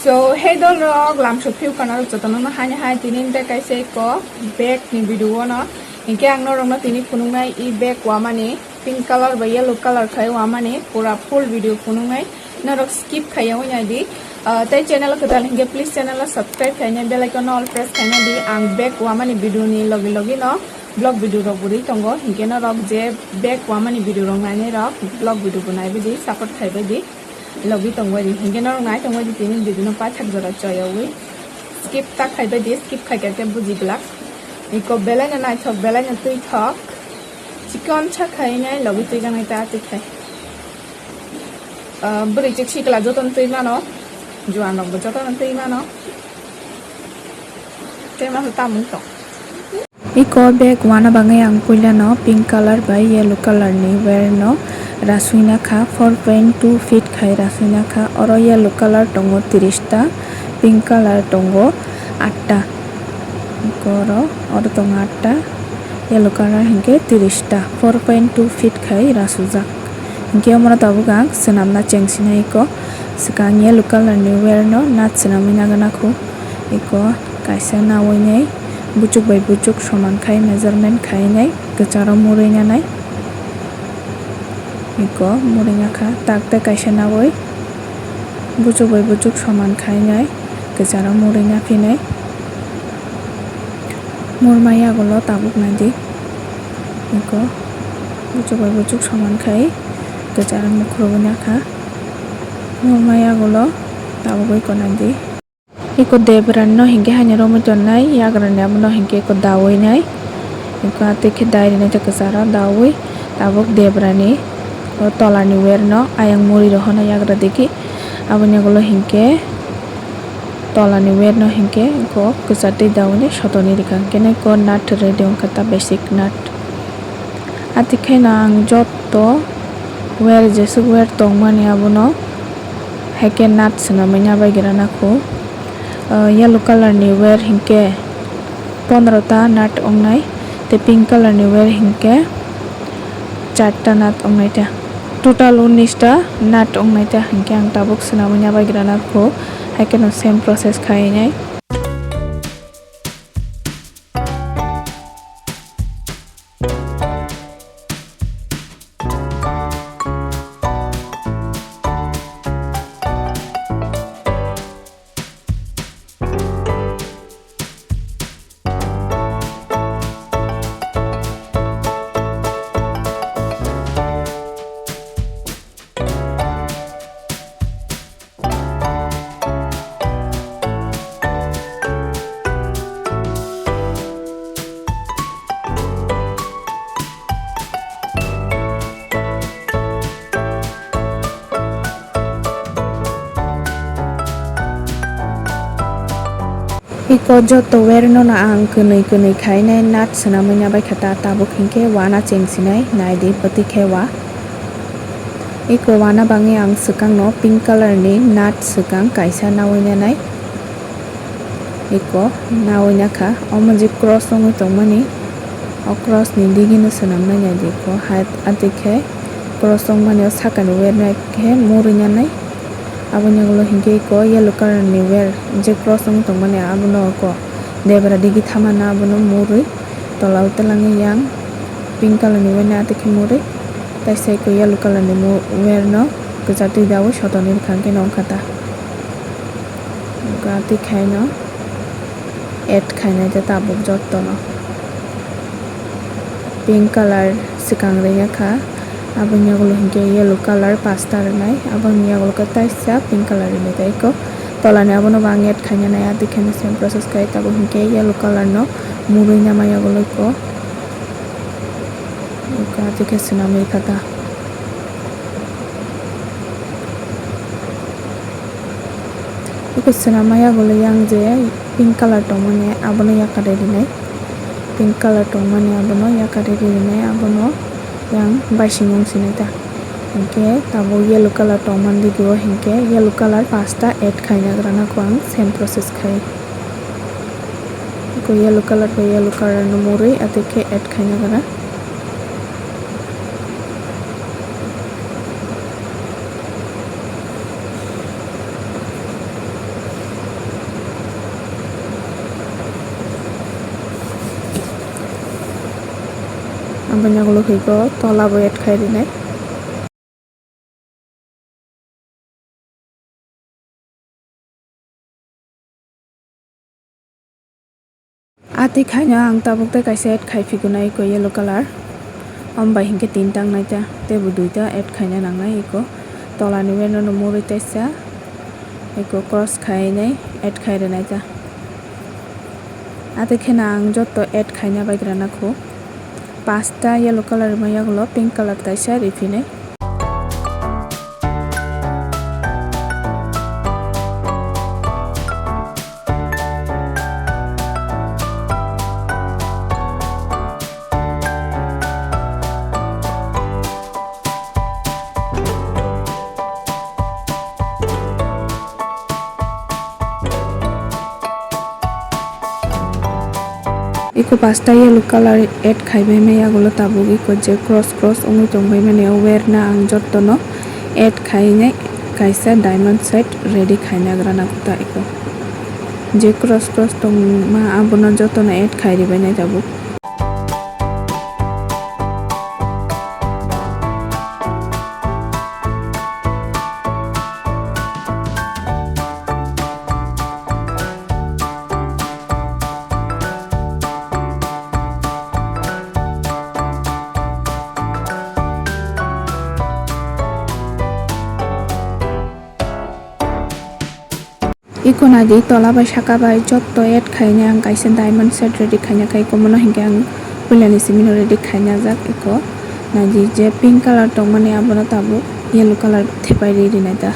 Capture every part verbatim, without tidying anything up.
So, hey dol rok, lamsok phiu kana rok jotono no hani hai tini de kaisa ko bag ni video no. Hinkhe ang norok no tini phunuknai i bag wamani pink color bai yellow color khai wamani pura full video phunuknai norok skip khaiya wngya di. Ah, tei channel kwtal hinkhe please channel o subscribe khaina bell icon no all press khaina di. Ang bag wamani video ni logi logi no vlog video rok bwrwi tongo hinkhe norok je bag wamani video rok nainai rok vlog video bo naibai di support khaibai di. Logi tongbai di. Hinkhe norok nai tongbai di tini video no paithak jora choyawi. Skip ta khaibai di, skip khaikha khe buji glak. Iko belai no naithok, belai no twithok. Chikon sa khainai logi twijaknai ta twi khai. Ah, bwrwi chik sikla jotono twi mano. Juan rok bo jotono twi mano. Tei ma tamung tong. Iko bag wana bagwi ang puilano pink color bai yellow color ni wire no rasui nakha, four point two feet khai rasui nakha. Oro yellow color tongo tiris ta, pink color tongo aat ta. Iko oro, oro tongo aat ta, yellow color hinkhe tiris ta, four point two feet khai rasujak. Hinkhe omono tabuk ang swnamna chengsinai iko. Swkang yellow color ni wire no nat swnamwi nagana kho. Iko kaisa nawi nai buchuk bai buchuk soman khai measurement khai nai kwcharo murui nanai. Iko murui nakha tak tei kaisa nawi buchuk bai buchuk soman khai nai kwcharo murui naphinai. Murma yagulo tabuk naidi. Iko buchuk bai buchuk soman khai kwcharo mukhurwi nakha. Murma yagulo tabugwi konadi. Iko debra no hinkhe haino romwi tonnai, yagra ni abono hinkhe iko dawi nai. Iko atwi khe dai rinai tei kwcharo dawi tabuk debra ni o tola ni wire no ayang muri rohornai yagra digi. Aboni ulo hinkhe tola ni wire no hinkhe iko kwchar twi dawi nai sotoni rikha hinkhe no iko nut ready wngkha ta basic nut. Atwi khe no ang jotto wire jesuk wire tongmani abono. Haikhe nut swnamwi nabaigra nakho. Ah, yellow color ni wire hinkhe pondro ta nut wngnai, tei pink color ni wire hinkhe charta nut wngnai ta. Total unis ta nut wngnai ta hinkhe ang tabuk swnamwi nabaigra nakho. Haikhe no same process khainai. Iko joto wire no no ang kwnwi kwnwi khainai nut swnamwi nabaikha ta tabuk hinkhe wana chengsinai naidi bwtwi khe wa. Iko wana bagwi ang swkang no pink color ni nut swkang kaisa nawi nanai. Iko nawi nakha omo je cross wngwi tongmani o cross ni digi no swnamnai naidi iko hai atwi khe cross wngmani o sakani wire no khe murwi nanai. Aboni ulo hinkhe iko yellow color ni wire je cross wng tongmani abono iko debra digi thamana abono murwi tola o twlangwi yang pink color ni wire no atwi khe murwi taisa iko yellow color ni mu-, wire no kwchar twi dawi sotoni rwkha hinkhe no wngkha ta. Wngkha twi khaino add khainai ta tabuk jottono. Pink color swkang rwya kha, aboni yagulo hinkhe yellow color pasta rwnai, aboni yagulo khe taisa pink color rwnai tei eko tolani abono bo ang add khaina nai, atwi khe same process khai tabuk hinkhe yellow color no murui nama yagulo eko, eko atwi khe swnamwi kha ta. Eko swnamma yagulo yang je pink color tongmani abono yakarwi rinai, pink color tongmani abono yakarwi rinai, abono yang baising wng sinai ta. Hinkhe tabuk yellow color tongmani digi o hinkhe yellow color pasta add khaina grana kho ang same process khai. Eko yellow color bai yellow color no murui atwi khe add khaina grana. Aboni ulo khe eko tola bo add khai rinai. Atwi khaina ang tabuk tei kaisa add khai phikunai eko yellow colour. Om bai hinkhe tinta wngnai ta, teibo duita add khaina nangnai eko. Tolani bai nono murui teisa eko cross khainai add khai rinai ta. Atwi kheno ang joto add khaina baigra nakho. Pasta yellow colour rwma yagulo pink colour kaisa riphinai. Eko pasta yellow colour add khaibai maya ulo tabuk eko je cross cross wngwi tongbai mani o werna ang jotono add khainai kaisa diamond set ready khaina grana kota eko je cross cross tongma abono jotono add khai ribai nai tabuk. Eko naidi tola bai saka bai jotto add khaina ang kaisa diamond set ready khaina khai, eko mono hinkhe ang puilani simino ready khaina jak. Eko naidi je pink colour tongmani abono tabuk yellow colour thepai ri rinai ta.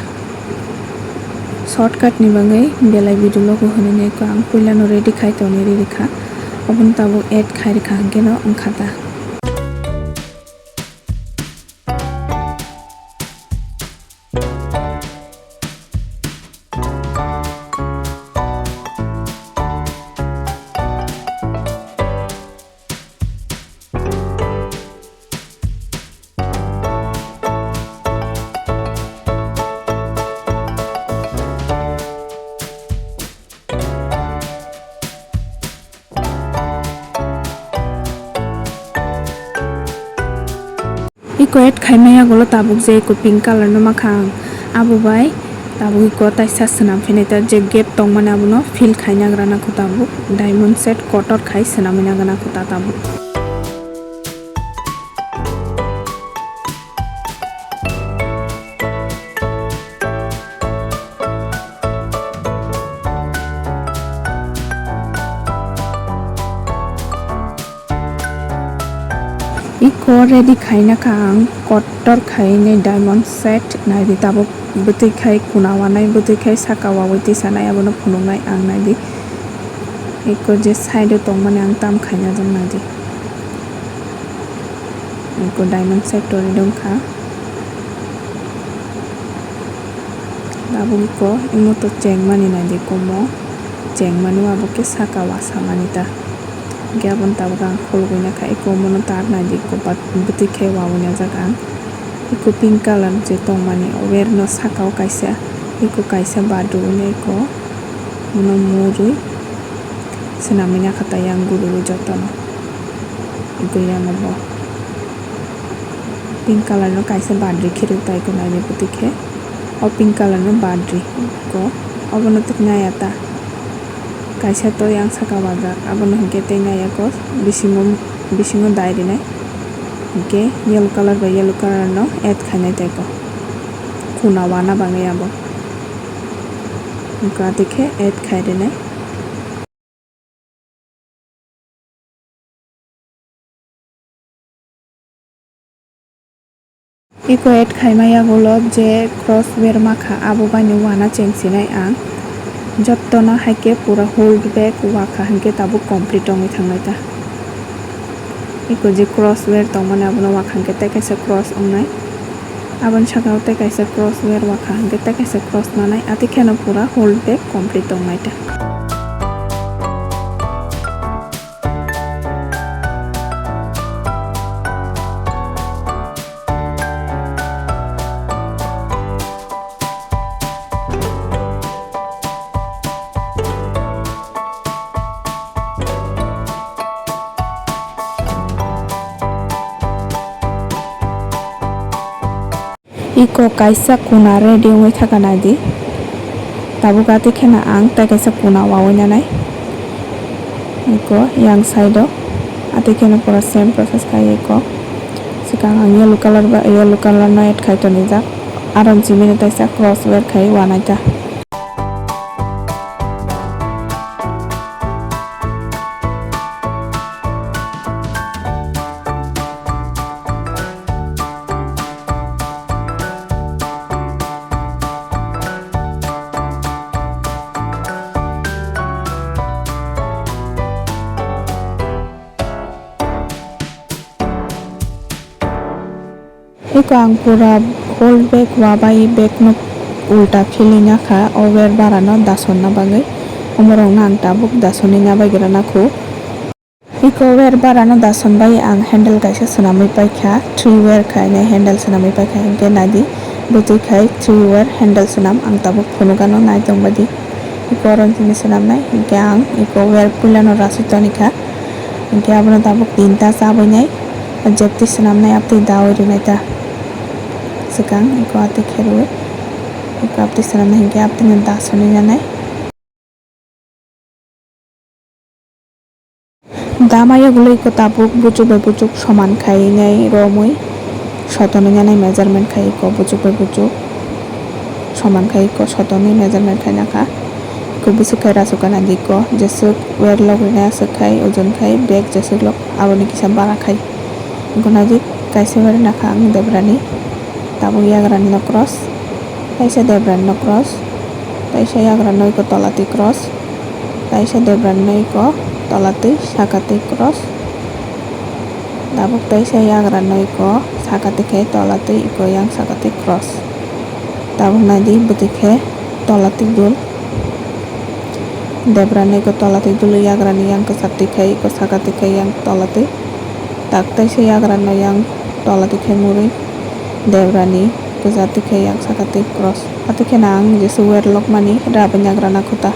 Shortcut ni bagwi belai video logo hwnwi eko ang puilano ready khai tongwi ri rikha, obono tabuk add khai rikha hinkhe no wngkha ta. Eko add khaimaya ulo tabuk je eko pink colour no makhang, abo bai tabuk eko taisa swnam phinai ta, je gap tongmani abono fill khaina grana kho tabuk diamond set kotor khai swnamwi nagana kho ta tabuk. Eko ready khaina kha ang kotor khainai diamond set, naidi tabuk bwtwi khai kuna wanai, bwtwi khai saka wawi tisanai, abono phunuknai ang naidi. Eko je side o tongmani ang tam khaina jak naidi. Eko diamond set tori dongkha. Tabuk eko imoto chengmani naidi komo, chengmani abo khe saka wasamani ta. Hinkhe aboni tabuk ang khulugwi nakha, eko omono tar naidi eko bwtwi khe wawi najak ang. Eko pink colour je tongmani, o werno saka o kaisa, eko kaisa badrwi eko. Bono murwi swnamwi nakha ta yang gurui jotono. Eko yang bo pink colour no kaisa badrwi khe rw ta eko naidi bwtwi khe. O pink colour no badrwi eko. Obono tei naiya ta. Kaisa to yang saka wajak, abono hinkhe tei naiya ko bisingo, bisingo dai rinai. Hinkhe yellow colour bai yellow colour no add khainai tei ko. Kuna wana bagwi abo. Wngkha tei khe add khai rinai. Eko add khaima yagulo je cross wer makha abo baino wana chengsinai ang. Jottono haikhe pura whole bag wakha hinkhe tabuk complete wngwi thangnai ta. Eko je cross wer tongmani abono wakha hinkhe tei kaisa cross wngnai. Aboni saka o tei kaisa cross wer wakha hinkhe tei kaisa cross manai, atwi kheno pura whole bag complete wngnai ta. Iko kaisa kuna ready wngwi thaka naidi. Tabuk atwi kheno ang tei kaisa kuna wawi nanai. Iko yang side o atwi kheno pura same process khai iko. Swkang ang yellow colour ba yellow colour no add khai tonijak. Aro chimino taisa cross wear khai wanai ta. Eko ang pura whole bag wabai bag no ulta philwi nakha o wer bara no dasonna bagwi. Omorok no ang tabuk dasonwi nabaigra nakho. Eko wer bara no dason bai ang handle kaisa swnamwi paikha, three wer khainai handle swnamwi paikha, hinkhe naidi bwtwi khai three wer handle swnam ang tabuk phunukano nai tongbaidi. Eko oro chini swnamnai hinkhe ang eko wer puilano raswi tonikha, hinkhe abono tabuk tinta chabwi nai. O jeptwi swnamnai, aptwi dawi rwnaita. Swkang eko atwi khe rwui, eko aptwi swnamnai hinkhe aptwino dasonwi nanai. Dama yogwlwi eko tabuk buchuk bai buchuk soman khainai romwi sotonwi nanai, measurement khai eko buchuk bai buchuk soman khai eko sotonwi measurement khainakha. Eko bwswk khai rasuk gana di eko jeswk wer lok rinai aswk khai ojon khai bag jeswk lok aboni kisa bara khai. Eko naidi kaisa wer nakha ang debrani, tabuk yagrani no cross, taisa debrani no cross, taisa yagrani no eko tola twi cross, taisa debrani no eko tola twi saka twi cross, tabuk taisa yagrani no eko saka twi khai tola twi eko yang saka twi cross. Tabuk naidi bwtwi khe tola twi dul. Debrani eko tola twi dului yagrani yang kwchar twi khai eko saka twi khai yang tola twi. Tak taisa yagrano yang tola twi khai murui debrani kwchar twi khai yang saka twi cross. Atwi kheno ang jeswk wer lokmani rabai nagrana khuta.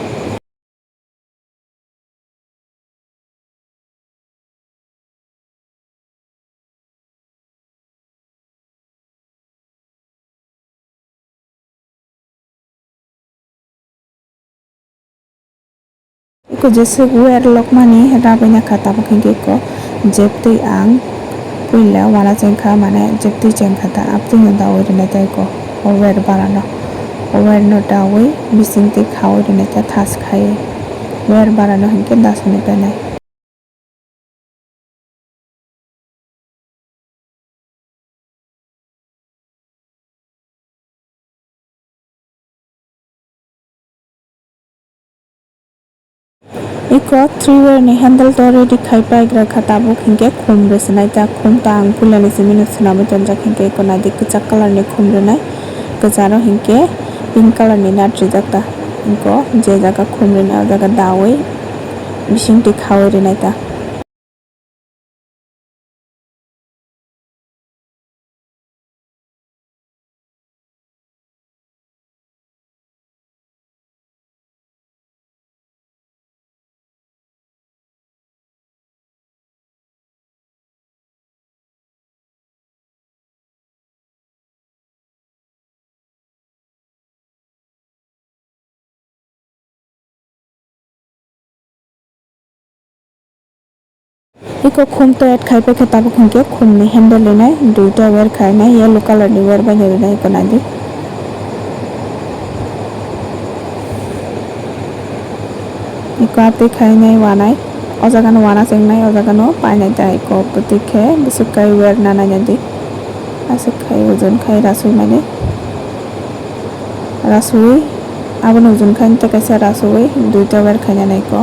Eko jeswk wer lokmani rabai nakha tabuk hinkhe eko jeptwi ang puila wana chengkha mane jeptwi chengkha ta aptwino dawi rwnaita eko o wer barano o wer no dawi bisingtwi khawi rwnaita thas khai wer barano hinkhe dasonwi painai. Eko three way ni handle to ready khai paigra kha tabuk hinkhe khum rwswnai ta khum ta ang puilani simi no swnamwi tonjak hinkhe eko naidi kwchak colour ni khum rwnai kwcharo hinkhe pink colour ni nat rijak ta eko je jaga khum rwnai o jaga dawi bisingtwi khawi rwnai ta. Eko khum to add khai paikha tabuk hinkhe khum ni handle rinai duita wer khainai yellow colour ni wer bai rinai eko naidi. Eko atwi khainai wanai o jaga no wana chengnai o jaga no painai ta eko bwtwi khe bwswk kai wer nanai naidi aswk khai ojon khai rasui mani. Rasui abono ojon khai tei kaisa rasui duita wer khainani eko.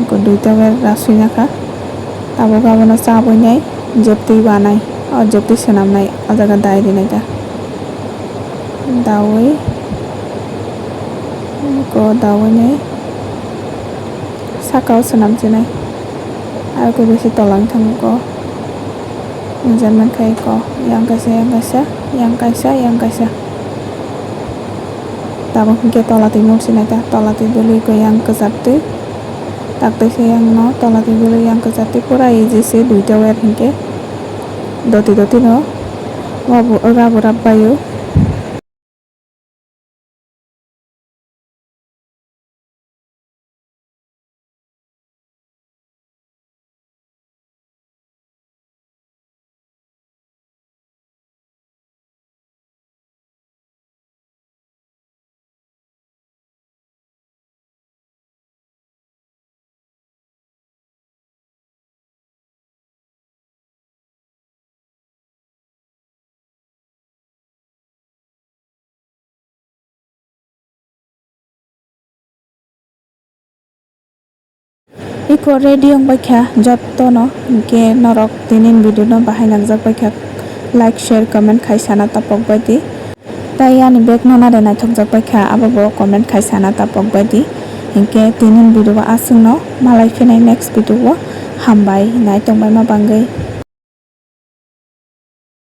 Eko duita wer rasui nakha. Tabuk abono chabwi nai jeptwi wanai o jeptwi swnamnai o jaga dai rinai ta. Dawi eko dawi nai saka o swnam chinai. Arokhe bisi tola wng thangkha o. Measurement khai ko yang kaisa yang kaisa yang kaisa yang kaisa. Tabuk hinkhe tola twi mursi naita tola twi dului ko yang kwchar twi. Tak twi se yang no tola twi dului yang kwchar twi pura easy se duita wer hinkhe. Doti doti no wabo wngabo rap baio. Iko ready wng baikha jotto no, hinkhe norok tini video no bahai nangjak baikha, like, share, comment khai sana tapok baidi. Tai ani bag no nare naithokjak baikha, abo bo comment khai sana tapok baidi. Hinkhe tini video bo aswk no, malai phinai next video o, hambai nai tongbaima bangwi.